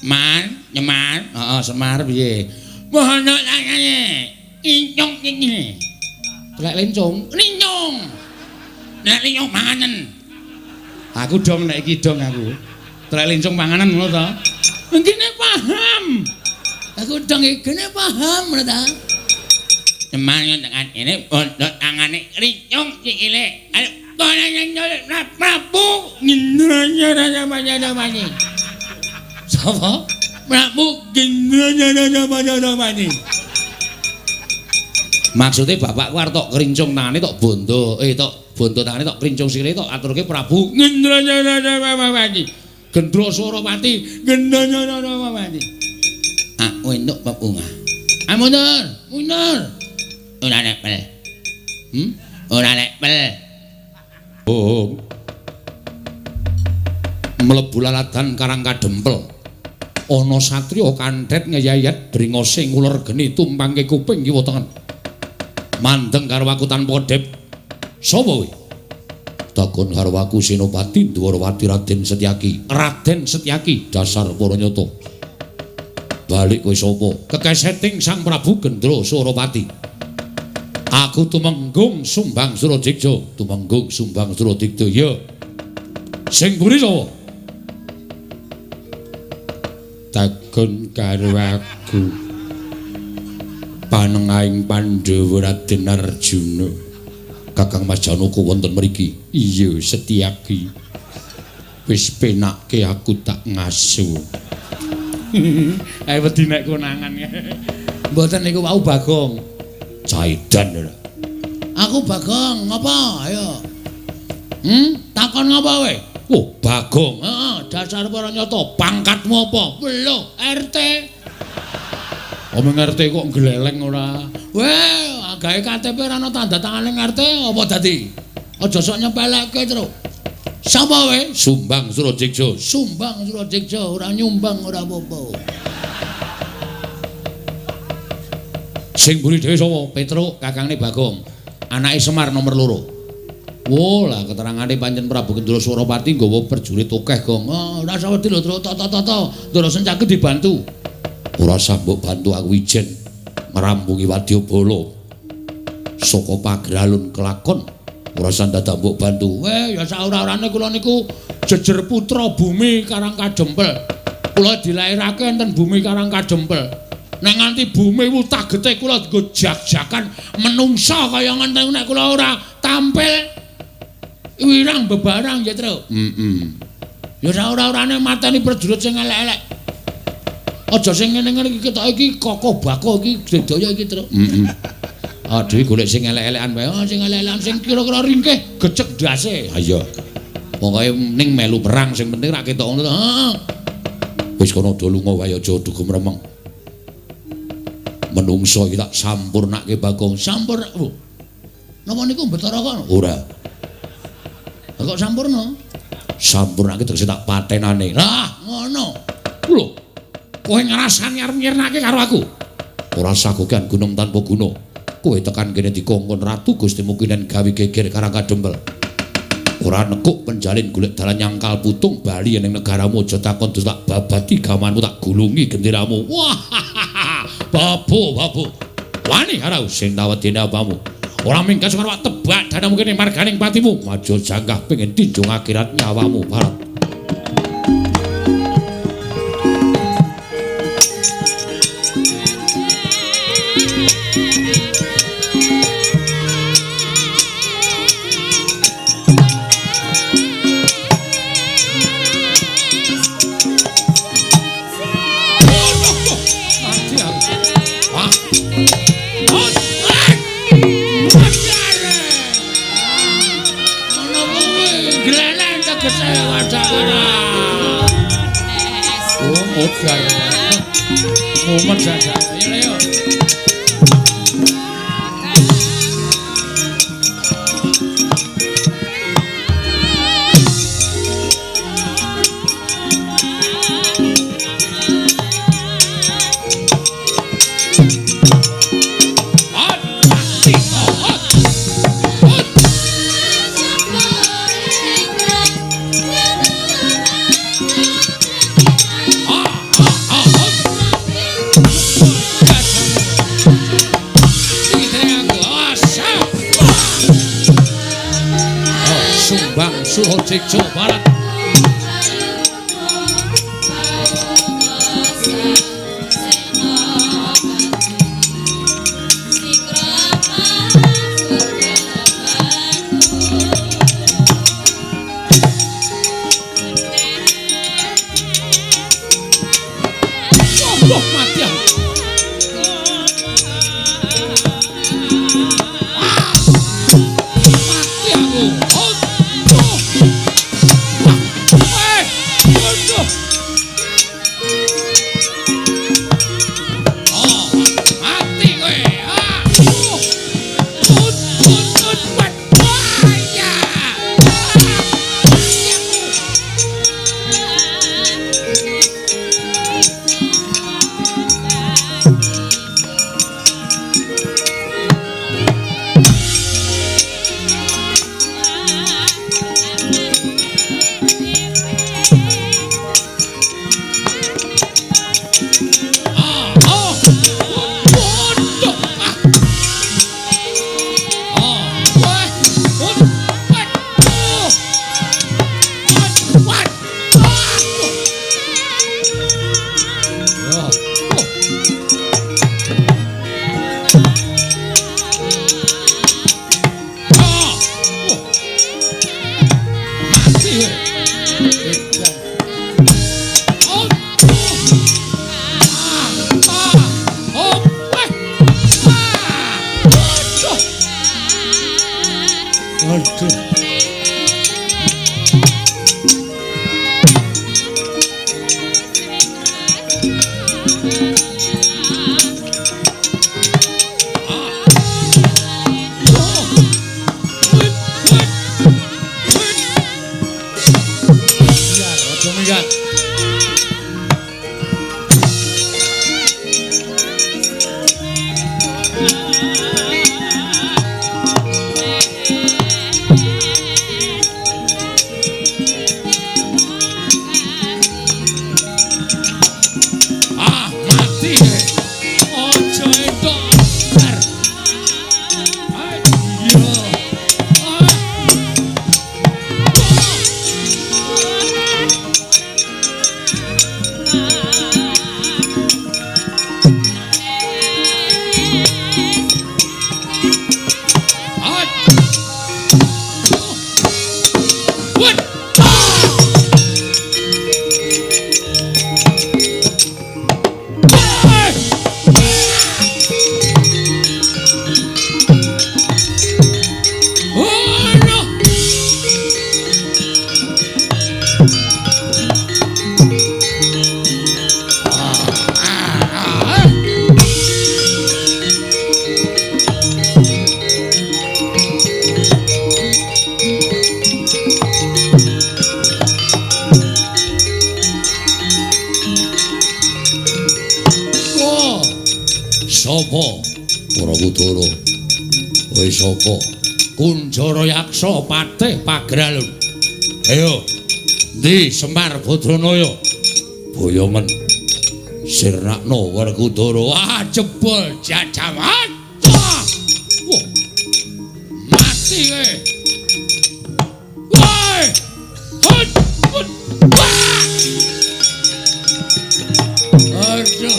Man, Nyemar, heeh, Semar piye? Bono tangane. Incung iki. Telek lincung, lincung. Nek lincung panganen. Aku dong nek iki dong aku. Telek lincung panganan ngono to. Ngene paham. Aku dong iki gene paham ngono ta. Nyemar tekan kene bondo tangane lincung sikile. Ayo kono nyolek Prabu ngendranya. Sapa? Prabu Gendra. Maksude bapakku arep tok krincung tangane tok bondo, tok bondo tangane tok krincung sikile tok aturke Prabu Gendra. Gendra Surapati, Gendra. Aku entuk pepungah. Ah mundur, mundur. Ora nepel. Ora nepel. Oh. Mlebu laladan Karang Kadempel. Ana satriya kanthet ngeyayat bringose nguler geni tumpangke kuping kiwa tengen. Mandeng karo aku tanpa kedhep. Sapa kowe? Takon karo aku Senopati Dwarawati Raden Setyaki. Raden Setyaki dasar para nyata. Balik kowe sapa? Kekeseting Sang Prabu Gendra Surapati. Aku Tumenggung Sumbang Suradiksa. Tumenggung Sumbang Suradiksa. Ya. Sing mburi sapa? Takon karo aku panengahing Pandhawa Raden Arjuna. Kakang Mas Janaka wonten mriki. Iya, Setyaki. Wis penakke aku tak ngasu. Ae wedi nek konangan. Mboten niku wau Bagong. Caidan ora. Aku Bagong, ngapa? Ayo. Takon ngapa kowe? Oh, Bagong. Heeh, dasar para nyata. Pangkatmu apa? Lho, RT. Omong RT kok gleleng ora? Weh, gawe KTP ora ana tanda tangane RT apa dadi? Aja sok nyepelekke, Truk. Sapa kowe? Sumbang Suradiksa. Sumbang Suradiksa, ora nyumbang ora apa-apa. Sing mburi dhewe sapa? Petruk, kakangne Bagong. Anake Semar nomor 2. Wo lah keterangane pancen Prabu Gendra Surapati nggawa prajurit akeh, Gong. Oh, ora usah wedi lho, Truk. Tata-tata. Ndara Sencaki dibantu. Ora usah mbok bantu aku ijen ngrampungi wadyabala. Saka pagralun kelakon ora usah dadak mbok bantu. Weh, ya saora-orane kula niku jejer putra bumi Karang Kadempel. Kula dilairake enten bumi Karang Kadempel. Nek nganti bumi wutah getih kula nggo jak-jakan menungsa kaya ngenten nek kula ora tampil wirang bebarang ya, Truk. Heeh. Ya saora-orane mateni prajurit sing elek-elek. Aja sing ngene-ngene iki ketok iki kokoh bakoh iki sedaya iki, Truk. Heeh. Aduh golek sing elek-elekan wae. Oh, sing elek-elekan sing kira-kira ringkih gecek ndase. Ha iya. Pokoke ning melu perang sing penting ra ketok ngono to. Heeh. Wis kono do lunga wae aja dugem remeng. Menungso iki tak sampurnake Bagong. Sampurna. Oh. Napa niku Betara kok? Ora. Lah kok sampurna? Sampurnake tegese tak patenane. Lah, ngono. Lho. Kowe ngrasani arep nyirnake karo aku. Ora usah kokean gunung tanpa guna. Kowe tekan kene dikongkon Ratu Gusti Mukinen gawe geger Karang Kadempel. Ora nekuk penjalin golek dalan nyangkal putung bali ning negaramu aja takon terus tak babati gamanmu tak gulungi genderamu. Wah. Babu, babu. Wani karo sing tawedene apamu. Ora minggat karo tebak danamu kene marganing patimu. Maju janggah pengen tinjung akhirat nyawamu, Barat. Mumet saja. Ayo, ayo. Ah! Surojing Jawa Barat. Mati aku. Mati aku. Mati kowe. Sapa? Werkudara. Kowe sapa? Kunjara Yaksa Patih Pagralun. Ayo. Ndi Semar Badranaya? Boyongen. Sirnakno Werkudara. Ah, jebol jajawan. Wah. Mati kowe. Woi. Hut. Hut. Wah. Aduh.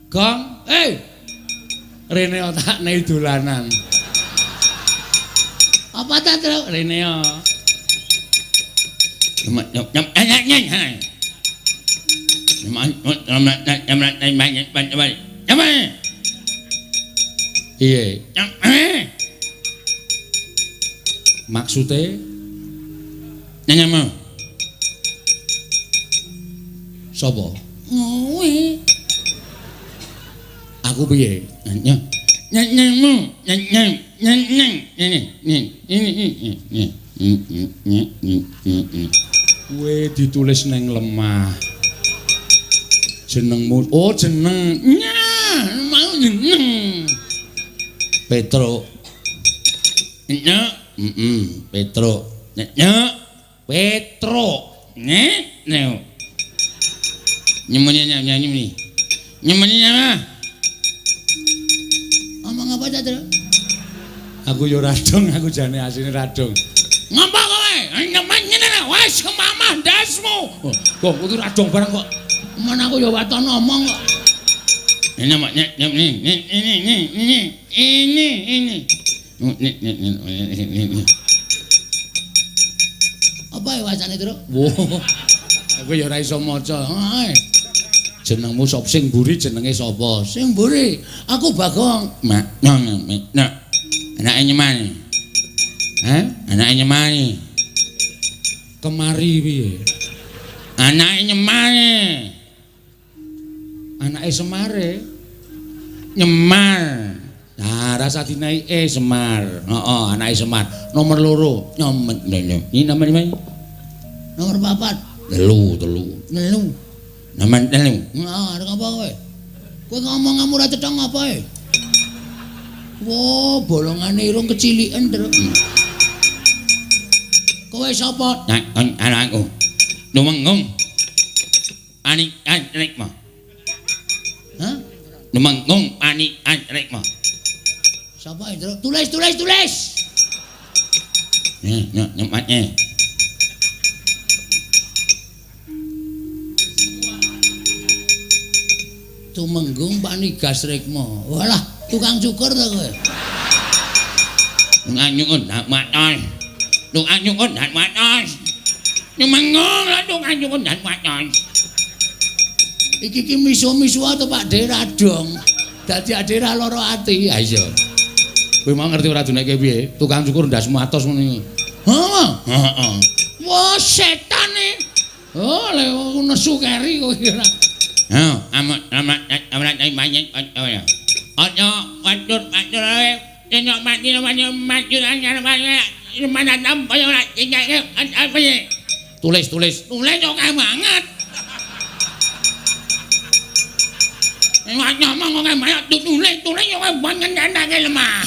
Gong, eh. Rene otakne dolanan. Apa ta, Truk? Rene yo. Iya. Maksude nyanyama. Sapa? Kowe. Aku piye? Nyanyamu, nyanyang, nyanyang, ini. Kowe ditulis neng lemah. Jenengmu, oh jeneng. Nyah, mau jeneng. Petruk. Nyok, Petruk. Nyok, Petruk. Nek, nek. Nyemene nyemene. Nyemene nyama. Omong apa ta, Truk? Aku yo radong, aku jane asline radong. Ngapa kowe? Nyemen ngene wis kemamah ndasmu. Kok kudu radong barang kok. Men aku yo waton omong kok. Ini ini ini ini. Apa ya wacane, Truk? Wah. Aku ya ora iso maca. Jenengmu sapa? Sing mburi jenenge sapa? Sing mburi aku Bagong. Mak, nak. Anake nyemani. Hah? Anake nyemani. Kemari piye? Anake nyemani. Anake Semare. Nyemar. Nah, rasa dinai Semar. Heeh, anake Semar. Nomor 2. Nyomet. Ini nomor 5. Nomor 4. 3, 3. 3. Nomor 3. Nah, arep apa kowe? Kowe ngomong ngamu ora cetha ngapa e? Wah, bolongane irung keciliken, Truk. Kowe sapa? Nah, anakku. Lumenggung. Anik anrikma. Hah? Lumenggung anik anrikma. Sapa, Truk? Tulis, tulis, tulis. Nih, nyematnya. Tumenggung Panigas Rikma. Walah, tukang cukur ta kowe? Tukang cukur ndak matos. Tukang cukur ndak matos. Tumenggung lah tukang cukur ndak matos. Iki ki misu-misu to Pak De radong. Dadi ade ra lara ati. Ha iya. Kowe mau ngerti ora duneke piye? Tukang cukur ndasmu atos ngono iki. Heeh. Heeh. Wah, setane. Oh, lek nesu keri kowe ora. Hah, amat amat amat banyak ya. Ojo watur watur ae, nek mati mati mati mana tampa ora apa. Tulis tulis. Tulis oke banget. Nek ngomong oke banget tulis tulis oke banget nandake lemah.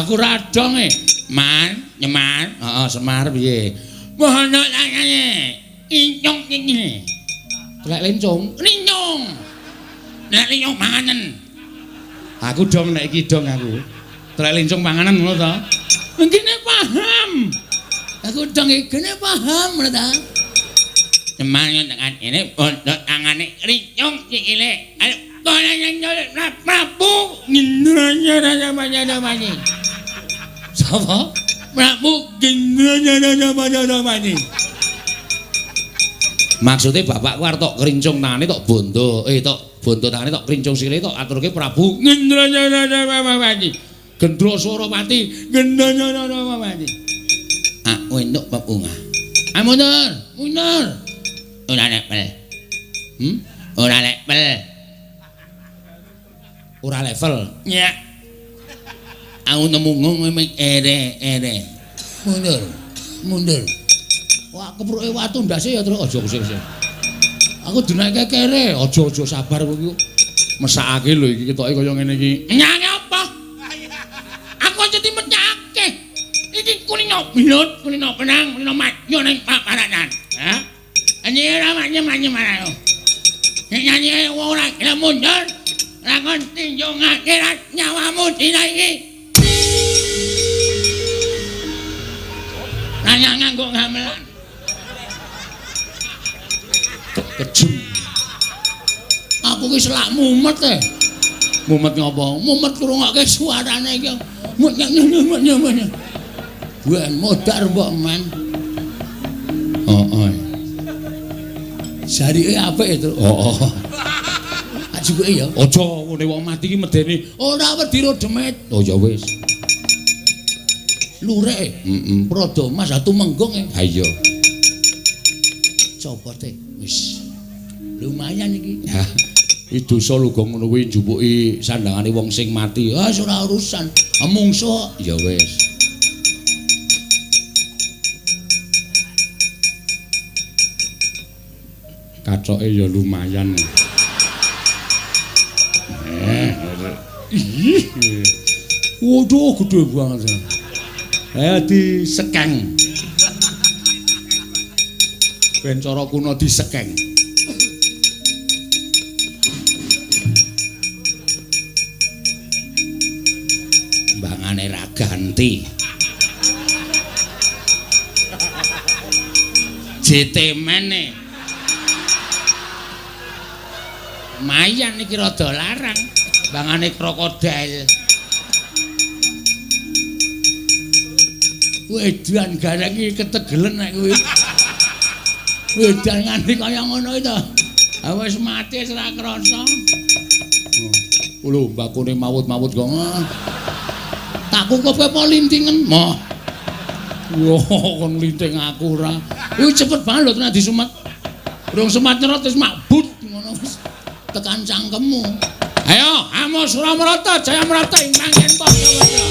Aku radong e. Man, nyemar. Heeh, Semar piye? Bono tangane. Incung iki. Telek lencung, lincung. Nek lincung panganen. Aku dong nek iki dong aku. Telek lencung panganan ngono to. Ngene paham. Aku dong iki paham ngono ta. Semane tekan ini bondo tangane lincung sikile. Ayo kono nyolek Prabu Gendra-nya-nya-nya-nya. Sapa? Prabu Gendra-nya-nya-nya-nya. Maksudnya bapakku arep tok krincung tangane tok bondo, tok bondo tangane tok krincung sikile tok aturke Prabu Gendra-nya-nya-nya-nya. Gendra Surapati, Gendra-nya-nya-nya-nya. Aku entuk bebungah. Ah mundur, mundur. Ora level. Ora level. Ora level. Ya. Aku nemu ngomong ere-ere. Mundur, mundur. Wah, kepruke watu ndase ya, Truk. Aja sik-sik. Aku dinaike kere, aja-aja sabar kowe iki. Mesakake lho iki ketoke kaya ngene iki. Nyang apa? Aku aja dimecake. Iki kulino belut, kulino benang, kulino madya ning paparanan. Hah? Anjir ora manyem-manyem marang. Nek nyanyi wong ora gelem mundur, lakon tinjungake nyawamu dina iki. Nanya nganggo gamelan. Kejem. Aku ki selak mumet e. Mumet ngopo? Mumet ngrungokke suarane iki. Ben modar mbok men. Heeh. Jarike apik itu. Heeh. Ajuke ya. Aja ngene wong mati iki medeni. Ora wedi ro demit. Oh ya wis. Lurek. Heeh. Prada Mas Tumenggung e. Ha iya. Copote wis. Lumayan iki. Ha. Iki dosa lho gong ngono kuwi njupuki sandangane wong sing mati. Ah ora urusan. Mungsuh. Ya wis. Kacoke ya lumayan. Ih. Waduh gede banget. Disekeng. Ben cara kuno disekeng. Mbangane ra ganti. JT mene. Mayan iki rada larang, bangane krokodil. Wedan gareng iki ketegelen nek kuwi. Wedan nganti kaya ngono iki to. Ha wis mati wis ora krasa. Lho mbakune mawut-mawut kok. Tak kukupe apa lintingen? Moh. Wah, kon linting aku ora. Kuwi cepet banget lho tenan disumet. Durung semat nyerot wis makbut ngono wis. Tekan cangkemmu. Ayo, amo Suramarata, Jayamrata ing manggen padha-padha.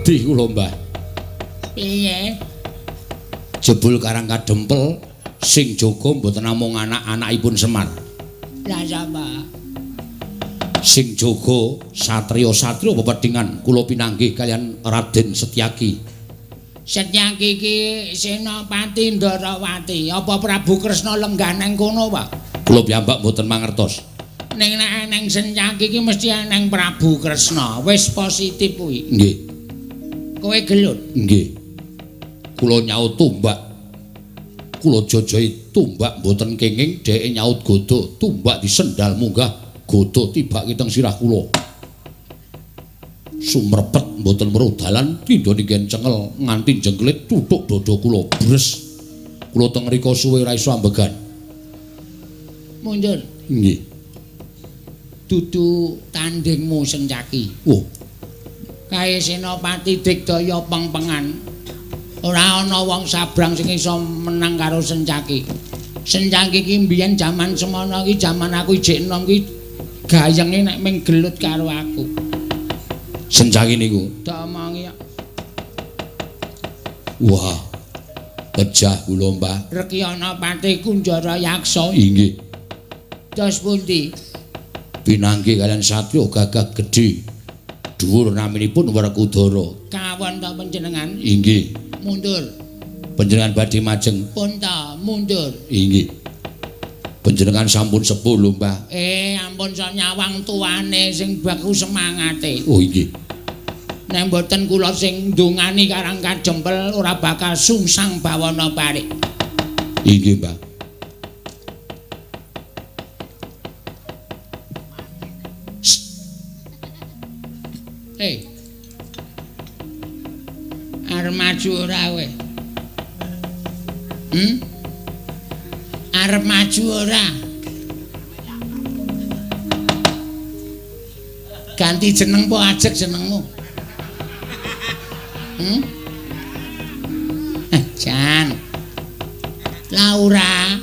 Kula Mbah. Piye? Jebul Karang Kadempel sing jaga mboten namung anak-anakipun Semar. Lah sapa? Sing jaga satriya-satriya pepedhingan kula pinanggih kaliyan Raden Setyaki. Setyaki iki Senopati Ndarawati. Apa Prabu Kresna lenggah nang kono, Pak? Kula piyambak mboten mangertos. Ning nek eneng Setyaki iki mesti eneng Prabu Kresna. Wis positif kuwi. Nggih. Kowe gelut? Nggih. Kula nyaut tombak. Kula jojohi tombak mboten kenging, dheke nyaut godhog, tombak disendal munggah, godhog tibake teng sirah kula. Sumrepet mboten weruh dalan, tindha ninggen cengel nganti jengklit tutuk dada kula bres. Kula teng mriku suwe ora iso ambegan. Mundur. Nggih. Dudu tandingmu Sencaki. Oh. Kae Senopati Digdaya pengpengan. Ora ana wong sabrang sing iso menang karo Sencaki. Sencaki iki mbiyen jaman semono iki jaman aku ijek enom iki gayenge nek ming gelut karo aku. Sencaki niku tak omongi. Wah. Pejah kula, Mbah. Rekyana Pati Kunjara Yaksa. Inggih. Dos pundi? Pinanggih kaliyan satriya gagah gedhe. Dhuwur naminipun Werkudara. Kawon ta panjenengan? Inggih. Mundur. Panjenengan badhe majeng. Pun ta, mundur. Inggih. Panjenengan sampun sepuh lho, Mbah. Ampun sok nyawang tuane sing baku semangate. Oh, inggih. Nek mboten kula sing ndongani Karang Kadempel ora bakal sungsang bawana parik. Inggih, Mbah. Hei. Arep maju ora kowe? Arep maju ora? Ganti jeneng po ajeg jenengmu? Jan. Laura.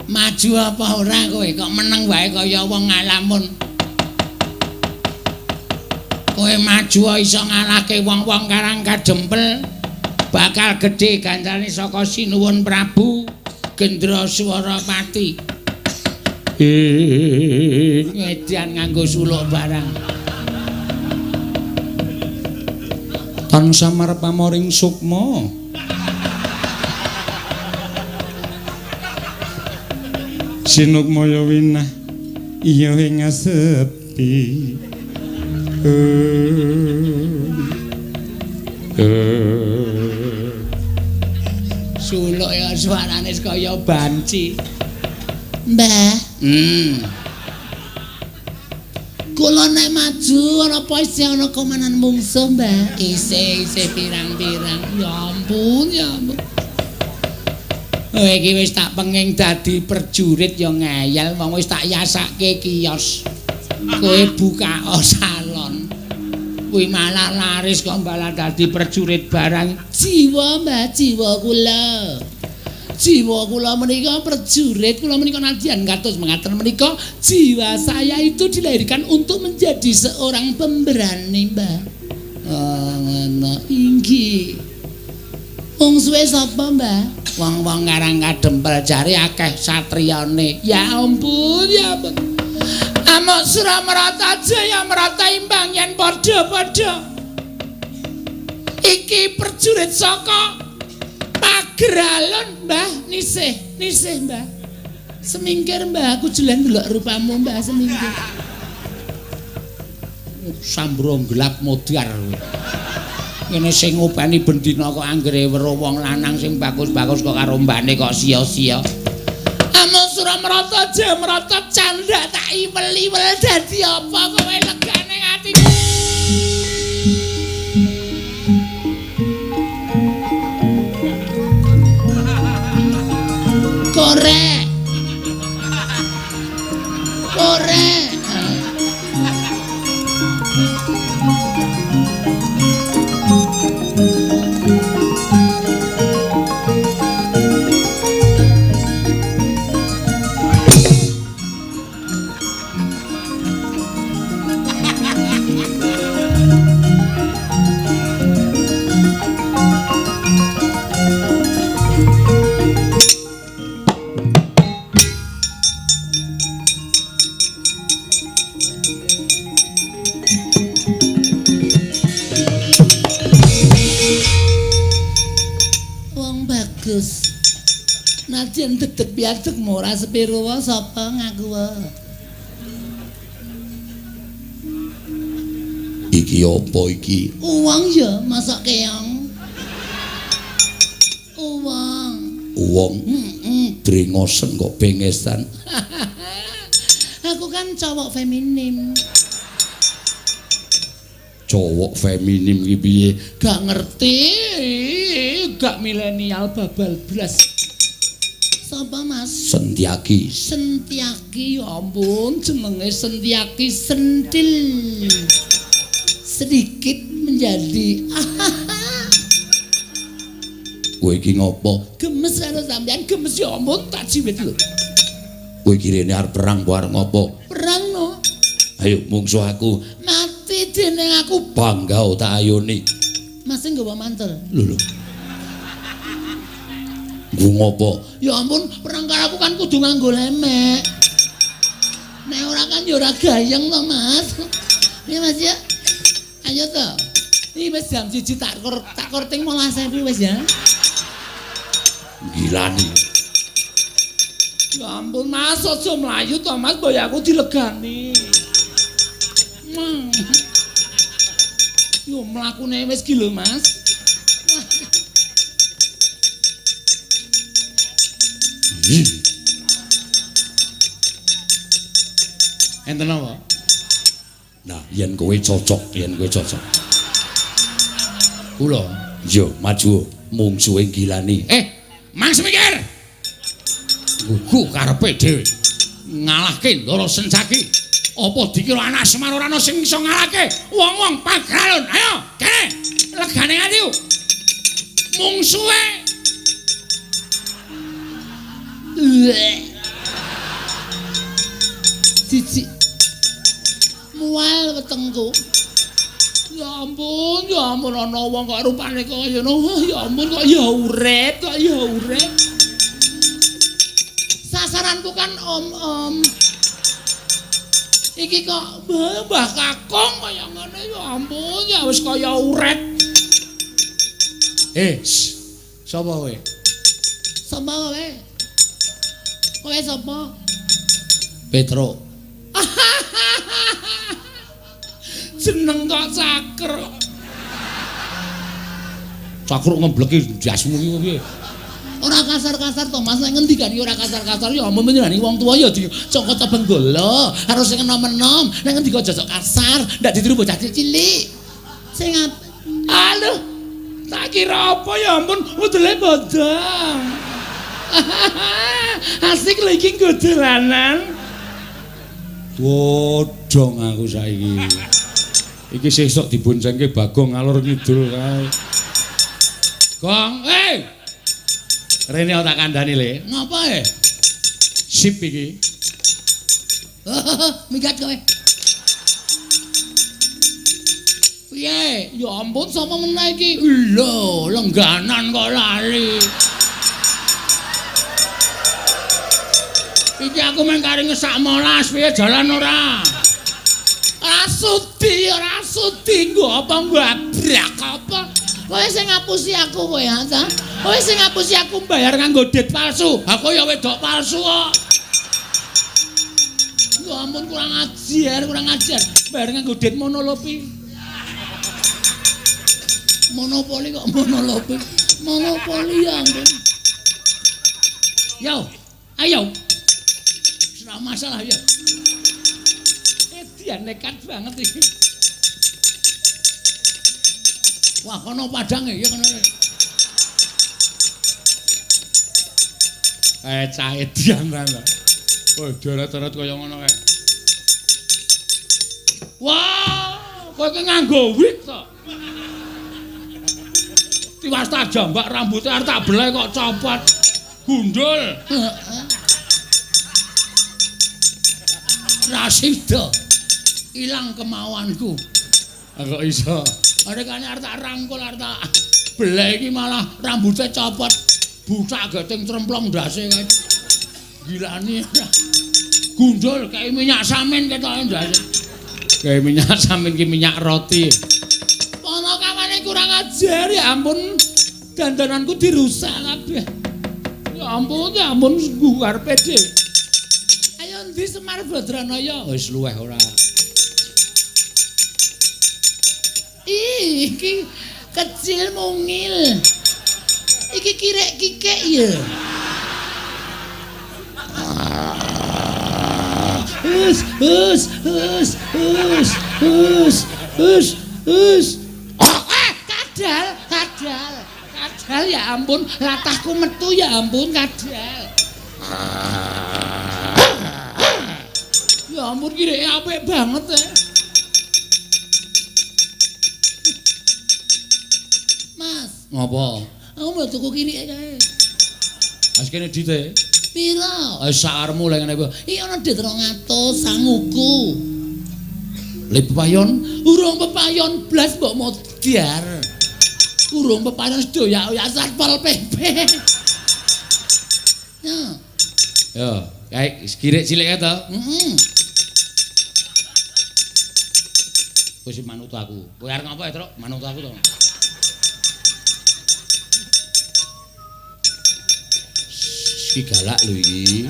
Maju apa ora kowe? Kok meneng wae kaya wong ngalamun. Kowe maju iso ngalahke wong-wong Karang Kadempel. Bakal gedhe ganjarane saka Sinuwun Prabu Gendraswarapati. Ngedan nganggo suluk barang. Tan samar pamoring sukma. Sinukmaya winah iya ing asepi. Suluk ya suarane kaya banci. Mbah. Kula nek maju ana apa isih ana komanan mungsuh, Mbah? Isih pirang-pirang. Ya ampun, ya ampun. Kowe iki wis tak penging dadi perjurit ya ngeyel, wong wis tak yasake kios. Kowe buka salon. Kuwi malah laris kok malah dadi perjurit barang. Jiwa, Mbah, jiwa kula. Jiwa kula menika prajurit, kula menika nadyan kados mengaten menika jiwa saya itu dilahirkan untuk menjadi seorang pemberani, Mbah. Oh, ngono. Inggih. Mungsuhe sapa, Mbah? Wong-wong Karang Kadempel jare akeh satriyane. Ya ampun, ya ampun. Amok Suramarata jaya merata imbang yen padha-padha. Iki prajurit saka Pageralon, Mbah, nisih, nisih, Mbah. Semingkir, Mbah, aku jelen ndelok rupamu, Mbah, semingkir. Sambro gelap modar. Ngene sing ngopeni bendina kok anggere weruh wong lanang sing bagus-bagus kok karo mbane kok sia-sia. Amung Suramarata Jamarata candhak tak iwel-iwel dadi apa kowe legane atiku. Korek. Korek. Nadyan dedeg piadeg ora sepiro wae sapa ngaku wae. Iki apa iki? Uwong ya, masak keong. Uwong. Uwong. Heeh. Drengosen kok bengesan. Aku kan cowok feminim. Cowok feminim iki piye? Gak ngerti, gak milenial babal blas. Sapa Mas? Sentiaki. Sentiaki, ya ampun, jenenge Sentiaki sentil. Sedikit menjadi. Kowe iki ngopo? Gemes karo sampean, gemes ya ampun tak jiwit lho. Kowe iki rene arep perang apa arep ngopo? Perang no. Ayo mungsuh aku. Mati dening aku. Bangga tak ayoni. Mas nggawa mantel. Lho lho. Nggo ngopo? Ya ampun, perang karo aku kan kudu nganggo lemek. Nek ora kan ya ora gayeng to, Mas. Ya Mas ya. Ayo to. Iki wis jam 1 tak korting 15.000 wis ya. Gilani. Ya ampun, Mas, aja mlayu to, Mas, boy aku dilegani. Yo mlakune wis ki lho, Mas. Enten apa? Nah, yen kowe cocok, yen kowe cocok. Kula, yo maju mungsuhe Gilani. Mang semikir. Gugu karepe dhewe. Ngalahke Ndara Sencaki. Apa dikira anak Semar ora ana sing iso ngalahke wong-wong Pagralon? Ayo, kene. Legane atiku. Mungsuhe. Jijik. Mual wetengku. Ya ampun, ya ampun ana wong kok rupane kaya ngono. Ya ampun kok ya urip, kok ya urip. Sasaranku kan om-om. Iki kok Mbah Kakung kaya ngene ya ampun, ya wis kaya urip. Sapa kowe? Sapa kowe? Kowe sapa? Petruk. Jeneng kok Cakruk. Cakruk ngembleki jasmu iki piye? Ora kasar-kasar to Mas, nek ngendikan iki ora kasar-kasar ya ampun panjenengane wong tuwa ya dicokot benggala, harus sing enom-enom, nek ngendika jojok kasar, ndak ditiru bocah cilik. Sing aduh, tak kira apa ya ampun, udele bodong. Asik lho iki nggo dolanan. Bodong aku saiki. Iki sesuk diboncengke Bagong ngalor ngidul kae. Gong, eh. Rene tak kandhani le. Ngapa e? Sip iki. Minggat kowe. Piye? Ya ampun sapa meneh iki? Lho, lengganan kok lali. Iki aku mung kari ngesak molas, piye jalan ora? Ora sudi, ora sudi nggo apa ngabrak apa? Kowe sing ngapusi aku kowe, ha ta? Kowe sing ngapusi aku bayar nganggo dit palsu. Aku ya wedok palsu kok. Ya ampun kurang ajar, kurang ajar. Bayar nganggo dit monolopi. Monopoli kok monolopi. Monopoli ya ampun. Yo, ayo. Ora masalah ya. Dia nekat banget iki. Wah, kono padange ya kono. Cah edian ta. Oh, deret-deret kaya ngono kae. Wah, kowe iki nganggo wig to. Tiwas tak jambak rambute arep tak beleh kok copot. Gundul. Ra sida. Ilang kemauanku. Kok iso? Arekane arep tak rangkul arep tak beleh iki malah rambute copot. Bucak geting tremplong ndase kae. Gilani. Gundul kae minyak samin ketoke ndase. Kae minyak samin ki minyak roti. Ana kawane kurang ajar ya ampun. Dandananku dirusak kabeh. Ya ampun, ya ampun karepe dhewe. Ayo ndi Semar Badranaya? Wis luweh ora. Iki kecil mungil. Iki kirek kikek ya. Hus hus hus hus hus hus hus. Kadal, kadal, kadal ya ampun, latahku metu ya ampun kadal. Ya ampun kireke apik banget ya. Mas, ngopo? Aku mau tuku kirike kae. Wis kene dite. Pira? Wis sakarmu lek ngene. Iki ana dit 200 sanguku. Le pepayon, urung pepayon blas mbok modar. Urung pepayon sedoyak-oyak Satpol PP. Ya. Yo, kae kirik cilik kae to? Heeh. Kowe sing manut aku. Kowe arep ngopo ya, Truk? Manut aku to. Iki galak lho iki.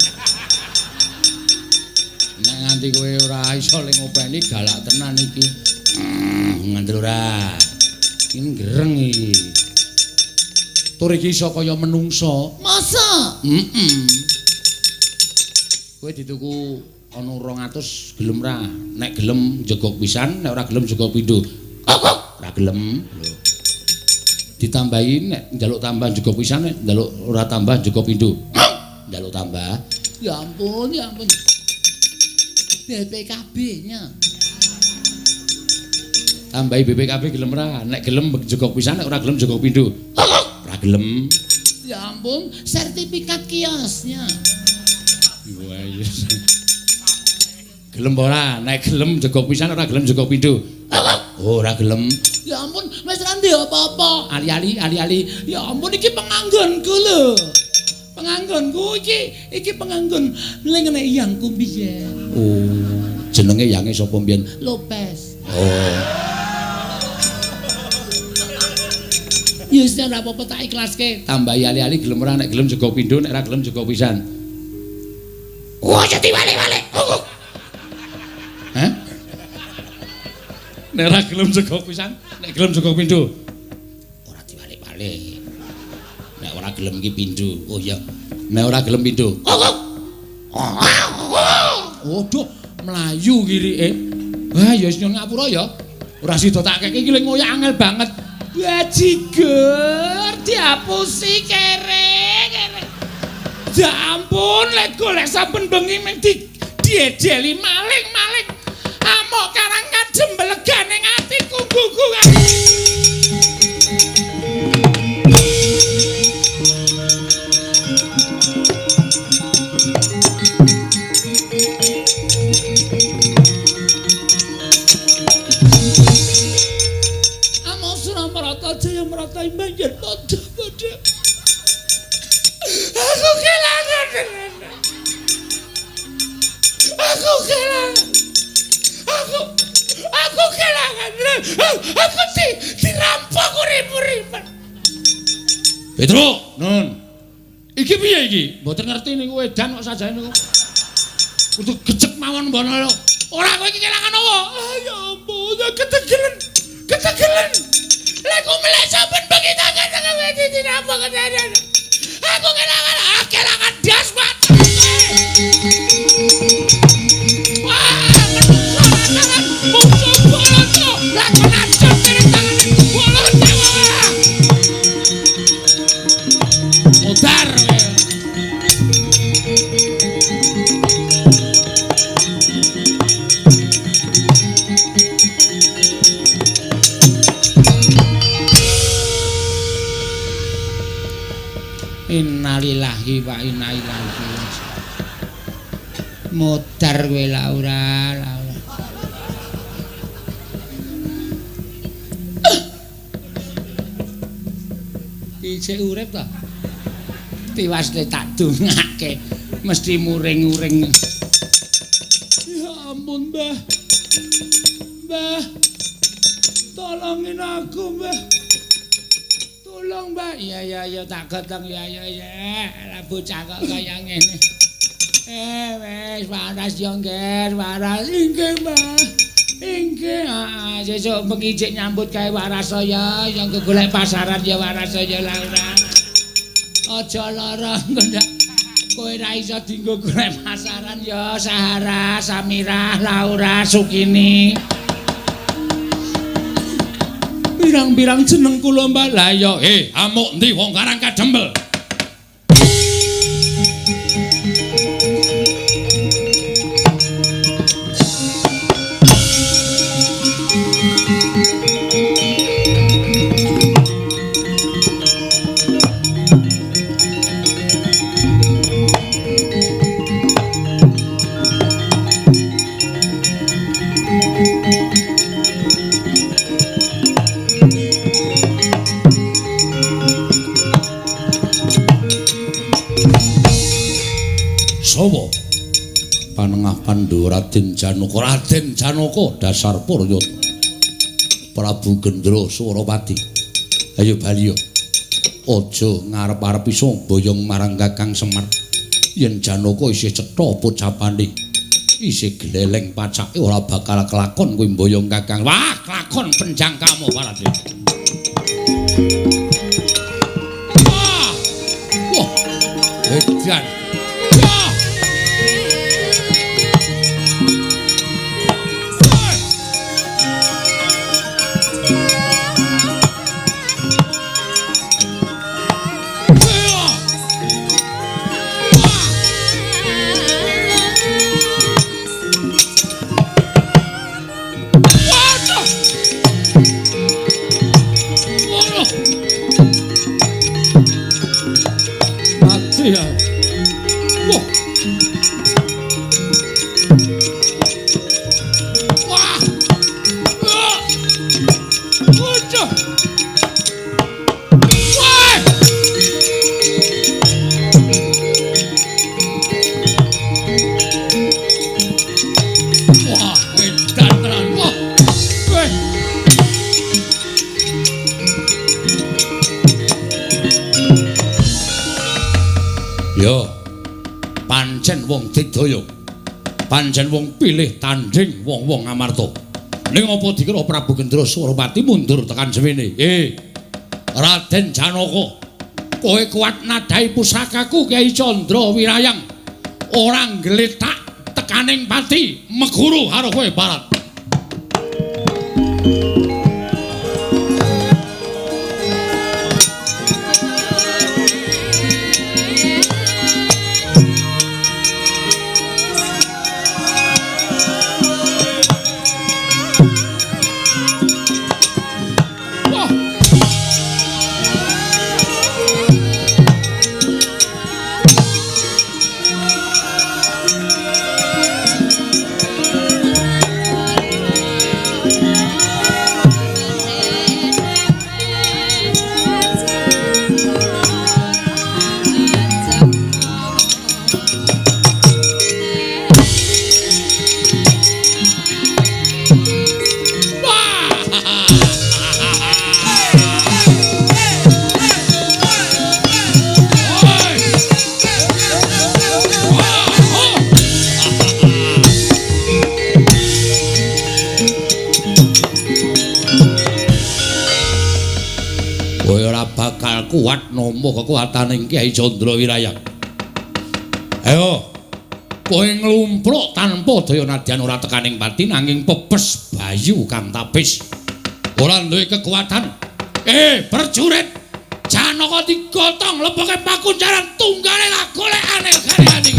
Nek nganti kowe ora iso le ngopeni galak tenan iki. Ngandel ora. Iki gereng iki. Tur iki iso kaya menungso. Masa? Heeh. Kowe dituku ana 200 gelem ra? Nek gelem jegok pisan, nek ora gelem jegok pindho. Ora gelem. Lho. Ditambahi nek njaluk tambah jegok pisan, nek njaluk ora tambah jegok pindho. Njaluk tambah. Ya ampun, ya ampun. BPKB-nya. Tambahi BPKB gelem ra? Nek gelem jegok pisan, nek ora gelem jegok pindho. Ora gelem. Ya ampun, sertifikat kiosnya. Wah, iya. Gelem ora? Nek gelem jegok pisan, ora gelem jegok pindho. Oh, ora gelem. Ya ampun, wis ora ndek apa-apa. Ali-ali, ali-ali. Ya ampun iki penganggonku lho. Penganggonku iki, iki penganggon lengene yangku biyen. Oh, jenenge yange sapa mbiyen? Lopez. Oh. Ya wis ora apa-apa tak ikhlaske. Tambahi ali-ali gelem ora, nek gelem jaga pindho, nek ora gelem jaga pisan. Wah, jadi wale-wale. Hah? Nek ora gelem jaga pisan, nek gelem jaga pindho. Ora diwalik-walik. Nek ora gelem iki pindho. Oh iya. Nek ora gelem pindho. Waduh, mlayu kirike. Wah, ya wis nyuwun ngapura ya. Ora sida tak keke iki lek ngoyak angel banget. Bajigur diapusi kere kere. Ya ampun, lek golek saben bengi mung diedeli maling-maling. Amok karang kadem belegane atiku gugu. Amok Suramarata Jaya Marata imbanjen padha-padha. Aku kelangan. Aku kelangan. Aku kelangan. Aku dirampok urip-uripan. Petro, nun. Iki piye iki? Mboten ngerti niku edan kok sajane niku. Kudu gecek mawon mbono lho. Ora kowe iki kelangan apa? Ah, ya ampun, ketegelen. Ketegelen. Lha ku melek saben bengi tangan tangan dirampok ketegelen. Aku kelangan, ah kelangan das Pak. Wah, menungso musuh boloto, lakon acon kiri tangan boloto. Modar. Innalillahi wa inna ilaihi raji'un. Modar kowe Laura, Laura. Isih urip ta? Tiwas le tak dongake mesti muring-uring. Ya ampun, Mbah. Mbah. Tolongin aku, Mbah. Tolong, Mbak. Iya iya iya tak gotong ya ya ya. Lah bocah kok kaya ngene. Wis waras yo, Ngger, waras. Inggih, Mbah. Inggih, heeh, sesuk bengi jek nyambut gawe waras saya, yang golek pasaran ya waras saya Laura. Aja lara engko ndak. Kowe ra iso dienggo golek pasaran ya Sahara, Samirah, Laura, Sukini. Pirang-pirang jeneng kula Mbak. Lah ya, amuk endi wong Karang Kadempel? Sawa panengah Pandhawa Raden Janaka. Raden Janaka dasar Puryata Prabu Gendra Surapati. Ayo bali yo. Aja ngarep-arep iso boyong marang Kakang Semar. Yen Janaka isih cetha pocapane, isih gleleng pacake ora bakal kelakon kuwi mboyong Kakang. Wah, kelakon penjangkamu Raden. Wah. Wah. Edan. Wah. Wah. Ya. Pancen wong digdaya. Pancen wong pilih tanding wong-wong Amarta. Ning apa dikira Prabu Gendra Surapati mundur tekan semene? Raden Janaka, kowe kuat nadai pusakaku Kyai Candra Wirayang. Ora nggletak tekaning pati, meguru karo kowe Barat. Kuat nampa kekuatane Kyai Candra Wirayang. Ayo, kowe nglumpruk tanpa daya nadyan ora tekaning pati nanging pepes bayu kang tapis. Ora duwe kekuatan. Prajurit, Janaka digotong leboke pakunjaran tunggale tak golekane gariyane.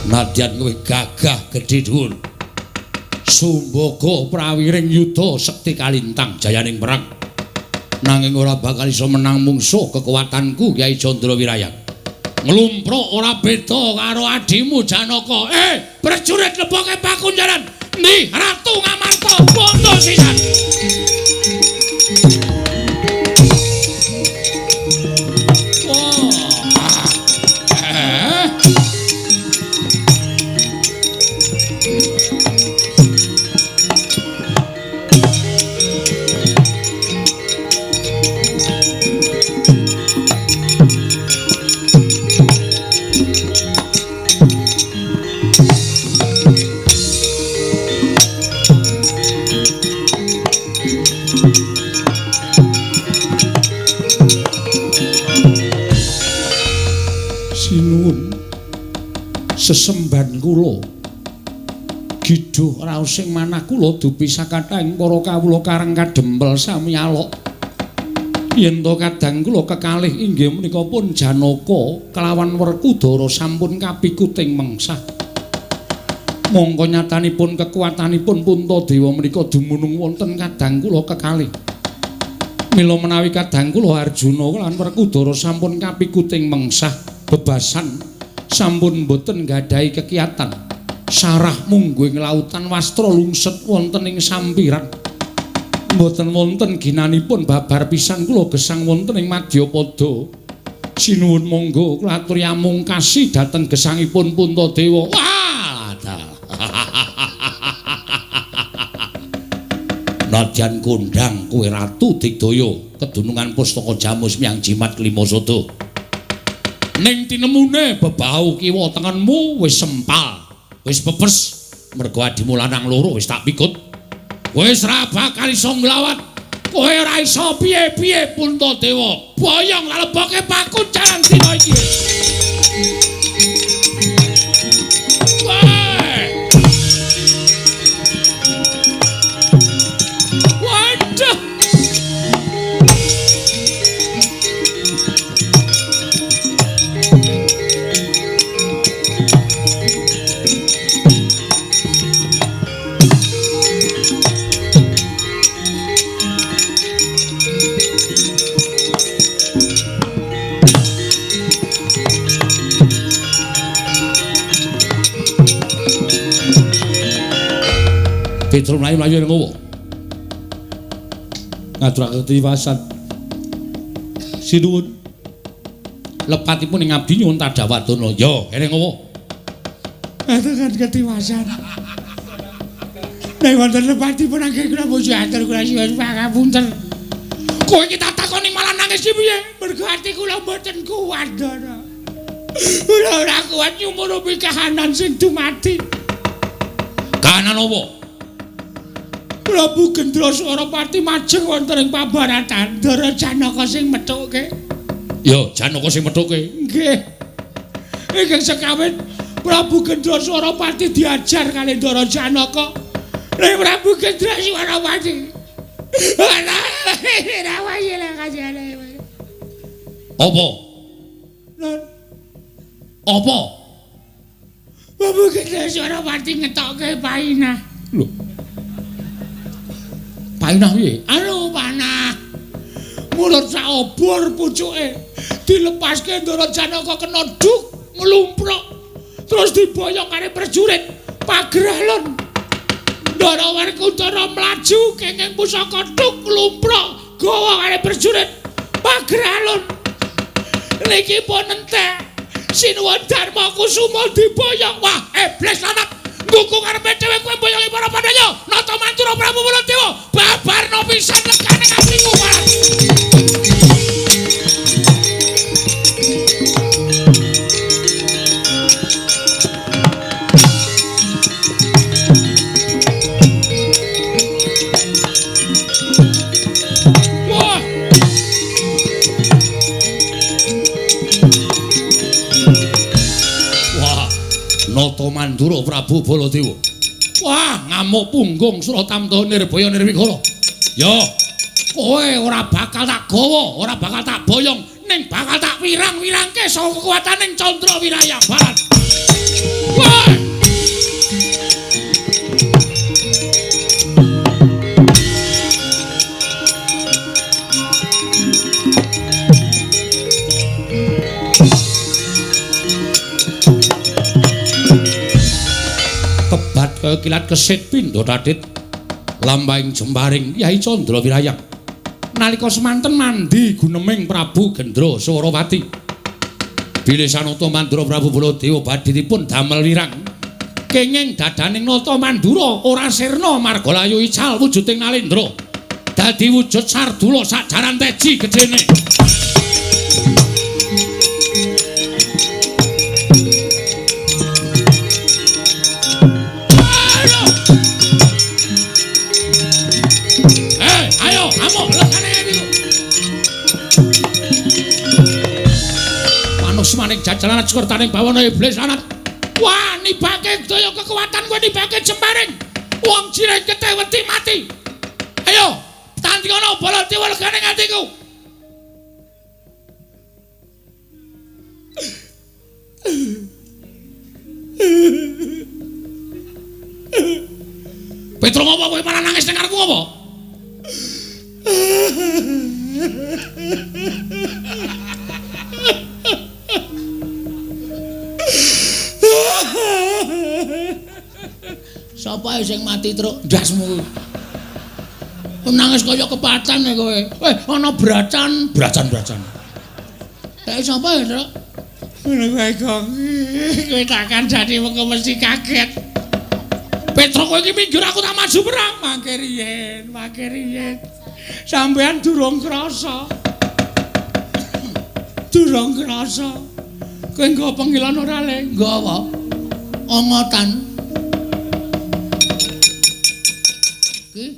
Nadyan kowe gagah gedhe dhuwur. Sumbaga prawiring yuda sekti kalintang jayaning perang. Nanging ora bakal iso menang mungsuh kekuatanku Kyai Candra Wirayang. Nglumpruk ora beda karo adimu Janaka. Prajurit leboke pakunjaran. Ndi Ratu Ngamarta bondo sisan. Sesemban kula gidhuh raos sing manah kula dupi sakathahing para kawula karang kadempel sami alok. Yen to kadang kula kekalih inggih menika pun Janaka kelawan Werkudara sampun kapikuting mengsah. Mongko nyatanipun kekuatanipun Puntadewa menika dumunung wonten kadang kula kekalih. Mila menawi kadang kula Arjuna lan Werkudara sampun kapikuting mengsah bebasan sampun boten nggadahi kekiatan. Sarah mungguh ing lautan wastra lungset wonten ing sampiran. Mboten wonten ginanipun babar pisan kula gesang wonten ing madyapada. Sinuwun monggo kula aturi amungkasi dhateng gesangipun Puntadewa. Wah, nadyan kondhang kowe ratu digdaya kedunungan pustaka jamus miyang jimat kelima sada. Ning tinemune bebau kiwa tengenmu wis sempal, wis pepes mergo adimu lanang loro wis tak pikut. Wis ra bakal iso nglawat. Kowe ora iso piye-piye Puntadewa. Boyong leboke pakunjaran dina iki. Waduh. Petro mlayu-mlayu ning ngowo. Ngaturake tiwasan. Sinuwun. Lepatipun ing abdi nyuwun tadhawadana. Ya, kene ngowo. Ngaturaken ketiwasan. Nek wonten lepatipun anggen kula muji atur kula nyuwun pangapunten. Kowe iki tak takoni malah nangis iki piye? Mergo ati kula mboten kuat, Ndara. Kula ora kuat nyumurupi kahanan sing dumadi. Kahanan apa? Prabu Gendra Swarapati majeng wonten ing pabaratan. Ndara Janaka sing methukke. Ya, Janaka sing methukke. Nggih. Ingkang sekawin Prabu Gendra Swarapati diajar kali Ndara Janaka. Nek Prabu Gendra Swarapati. Apa? Apa? Prabu Gendra Swarapati ngetokke painah. Lho. Painah piye? Anu panah. Mulut sak obor pucuke dilepaske Ndara Janaka kena duk nglumpruk. Terus diboyong karo prajurit Pageralon. Ndara Werkudara mlaju kenging pusaka duk nglumpruk gawa karo prajurit Pageralon. Niki pun entek. Sinuwun Darma Kusuma diboyong. Wah, iblis lanang. Nggugu karepe dhewe kowe mboyongi para Pandhawa. Nata Mantura Prabu Baladewa babarno pisan legane atiku marang. Wah. Wah, Nata Mandura Prabu Baladewa. Wah, ngamuk punggung Suratamta Nirbaya Nirwikara. Ya, kowe ora bakal tak gawa, ora bakal tak boyong, ning bakal tak wirang-wirangke saka kekuwataning Candra Wiraya Barat. Wah! Kebat kaya kilat kesit pindha tadit lampahing jemparing Kyai Candra Wirayang. Nalika semanten mandi guneming Prabu Gendra Swarawati. Bilih sanata Mandura Prabu Baladewa badhe dipun damel wirang. Kenging dadaning Nata Mandura ora sirna marga layu ical wujuding Nalendra. Dadi wujud sardula sajaran teji gedene. Maning jajalan sekertaning bawana iblis anak. Wah, nibake daya kekuatan kowe nibake jemparing. Wong jireng getih wedi mati. Ayo, tandingono Baladewa legane atiku. Petro ngopo kowe malah nangis ning ngarepku ngopo? Sapa sing mati truk ndasmu? Nangis kaya kepatan kowe. Eh, ana bracan, bracan-bracan. Tek sapa ya, Truk? Ngono kowe kok. Kowe tak kandhani mengko mesti kaget. Petro kowe iki minggir aku tak maju perang. Mangke riyen, mangke riyen. Sampeyan durung krasa. Durung krasa. Kowe nggo pengilon ora le? Nggo apa? Ongotan. Ki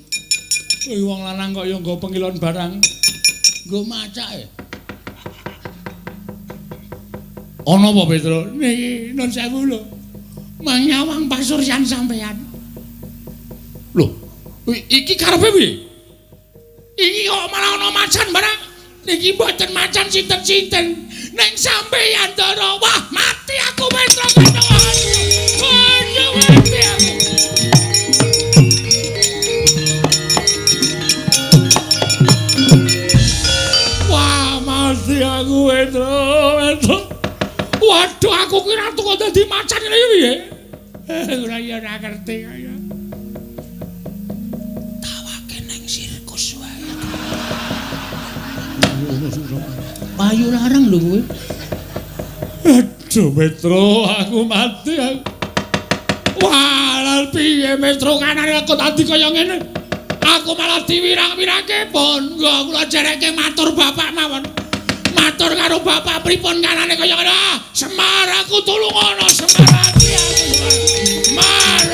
Kowe wong lanang kok ya nggo pengilon barang. Nggo macake. Ana apa, Petro? Niki nun sewu lho. Mang nyawang pasuryan sampeyan. Lho, iki karepe piye? Iki kok malah ana macan barang. Niki mboten macan sinten-sinten. Ning sampeyan Ndara. Wah, mati aku Petro Kandhawan. Aduh, mati aku. Wah, mati aku Petro, Petro. Waduh, aku kira kok dadi macan ngene iki piye? Ora ya ora ngerti kaya. Payu larang lho kowe. Aduh Petro, aku mati aku. Wah, lha piye Petro kanane aku dadi kaya ngene. Aku malah diwirang-wirangke pun. Nggo kula jereke matur bapak mawon. Matur karo bapak pripun kanane kaya ngene. Semar aku tulungono Semar ati aku Semar.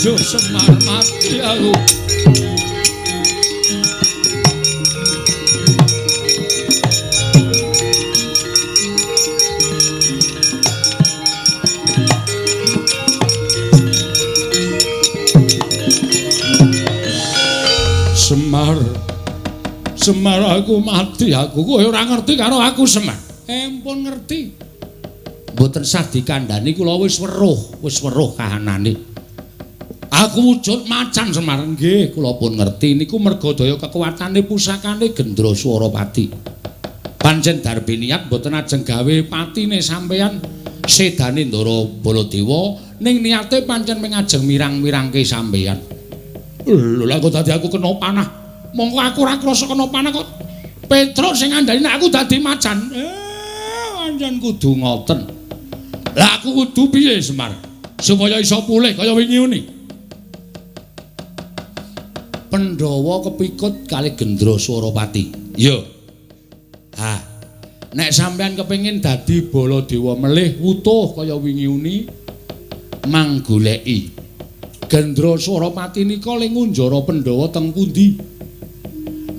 Aduh Semar mati aku. Semar, Semar aku mati aku. Kowe ora ngerti karo aku Semar. Empun ngerti. Mboten sah dikandhani kula wis weruh kahanane. Aku wujud macan Semar. Nggih, kula pun ngerti niku merga daya kekuatane pusakane Gendra Swarapati. Pancen darbe niat mboten ajeng gawe patine sampeyan sedane Ndara Baladewa, ning niate pancen mung ajeng mirang-mirangke sampeyan. Lho lah kok dadi aku kena panah. Mongko aku ora krasa kena panah kok. Petruk sing ngandhani nek aku dadi macan. Pancen kudu ngoten. Lah aku kudu piye Semar? Supaya iso pulih kaya wingi uni. Pandhawa kepikut kali Gendra Swarapati. Iya. Ha. Nek sampeyan kepengin dadi Baladewa melih wutuh kaya wingi uni, manggoleki Gendra Swarapati nika le ngunjara Pandhawa teng pundi?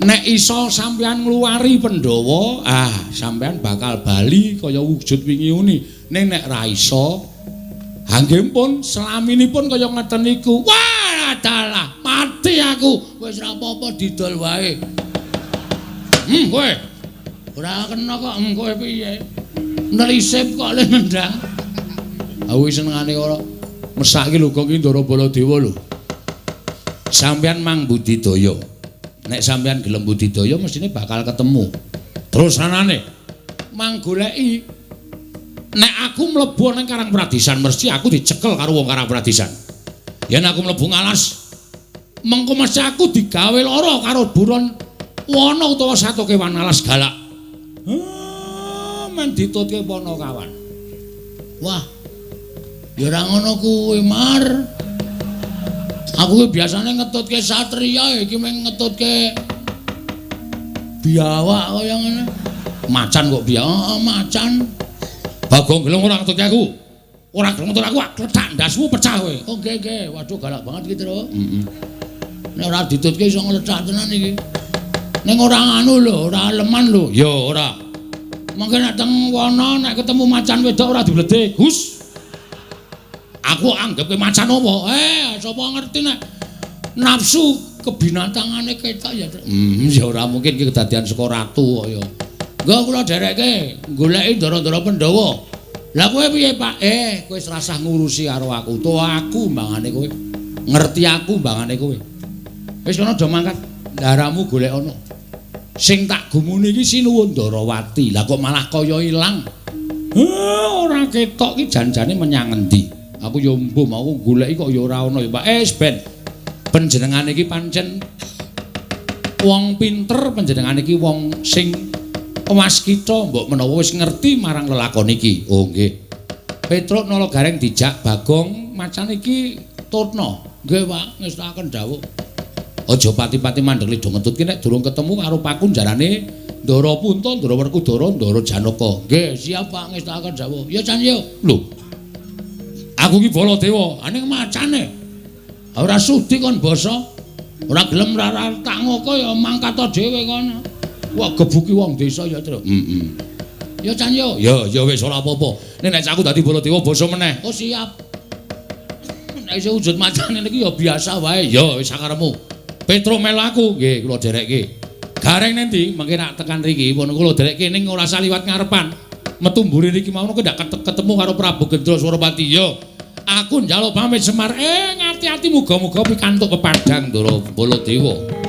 Nek iso sampeyan ngluwari Pandhawa, ah sampeyan bakal bali kaya wujud wingi uni. Ning nek ra iso, nggih pun selaminipun kaya ngeten niku. Wah, dalah, mati aku. Wis ra apa-apa didol wae. Kowe. Ora kena kok kowe piye? Nelisip kok le nendang. Aku senengane ora mesake lho kok iki Ndara Baladewa lho. Sampeyan mang budidaya. Nek sampeyan gelem budidaya mestine bakal ketemu. Terus anane mang goleki. Nek aku mlebu nang Karang Pradisan mesti aku dicekel karo wong Karang Pradisan. Yen aku mlebu ngalas, mengko mesti aku digawe lara karo buron wana utawa satu kewan alas galak. Men ditutke Panakawan. Wah. Ya ora ngono kuwi, Mar. Aku ki biasane ngetutke satria, iki mung ngetutke biawak kaya ngene. Macan kok biawak, macan. Bagong gelem ora ngetutke aku. Ora gelem ngetut aku, kletak ndasmu pecah kowe. Oh nggih nggih, waduh galak banget iki, Tru. Heeh. Nek ora ditutke iso ngletak tenan iki. Ning ora anu lho, ora leman lho. Ya ora. Mangke nek teng wana nek ketemu macan wedok ora dibledek. Hus. Aku anggap macan apa? Sapa ngerti nek nafsu kebinatangane ketok ya. Ya ora mungkin iki kedadian saka ratu kok ya. Nggo kula dherekke goleki ndara-ndara Pandhawa. Lah kowe piye, Pak? Kowe wis rasah ngurusi karo aku. To aku mbangane kowe. Ngerti aku mbangane kowe. Wis kono aja mangkat. Ndaramu golek ana. Sing tak gumuni iki Sinuwun Ndarawati. Lah kok malah kaya ilang. Ora ketok iki janjane menyang endi? Aku ya mbuh mau goleki kok ya ora ana ya, Pak. Ben panjenengane iki pancen wong pinter, panjenengane iki wong sing waskita, mbok menawa wis ngerti marang lelakon iki. Oh nggih. Petruk Nala Gareng dijak Bagong macan iki tutna. Nggih, Pak, ngestakaken dawuh. Aja pati-pati mandeg lido ngetutke nek durung ketemu karo pakunjarane Ndara Punta, Ndara Werkudara, Ndara Janaka. Nggih, siap Pak, ngestakaken dawuh. Ya Chan yo. Lho. Aku ki Baladewa, ning macane. Ora sudi kon basa. Ora gelem ora tak ngoko ya mangkat dhewe kono. Wah, gebuki wong desa ya, Tru. Heeh. Ya Chan yo. Ya, ya wis ora apa-apa. Nek nek aku dadi Baladewa basa meneh. Oh siap. Nek iso wujud macane niki ya biasa wae. Ya wis sakarepmu. Petro melu aku, nggih kula dherekke. Gareng nendi? Mengke nak tekan riki pun kula dherekke ning ora usah liwat ngarepan. Metu mburi riki mau kok ndak ketemu karo Prabu Gendra Swarapati. Ya. Aku njaluk pamit Semar. Ngati-ati muga-muga pikantuk pepadang Ndara Baladewa.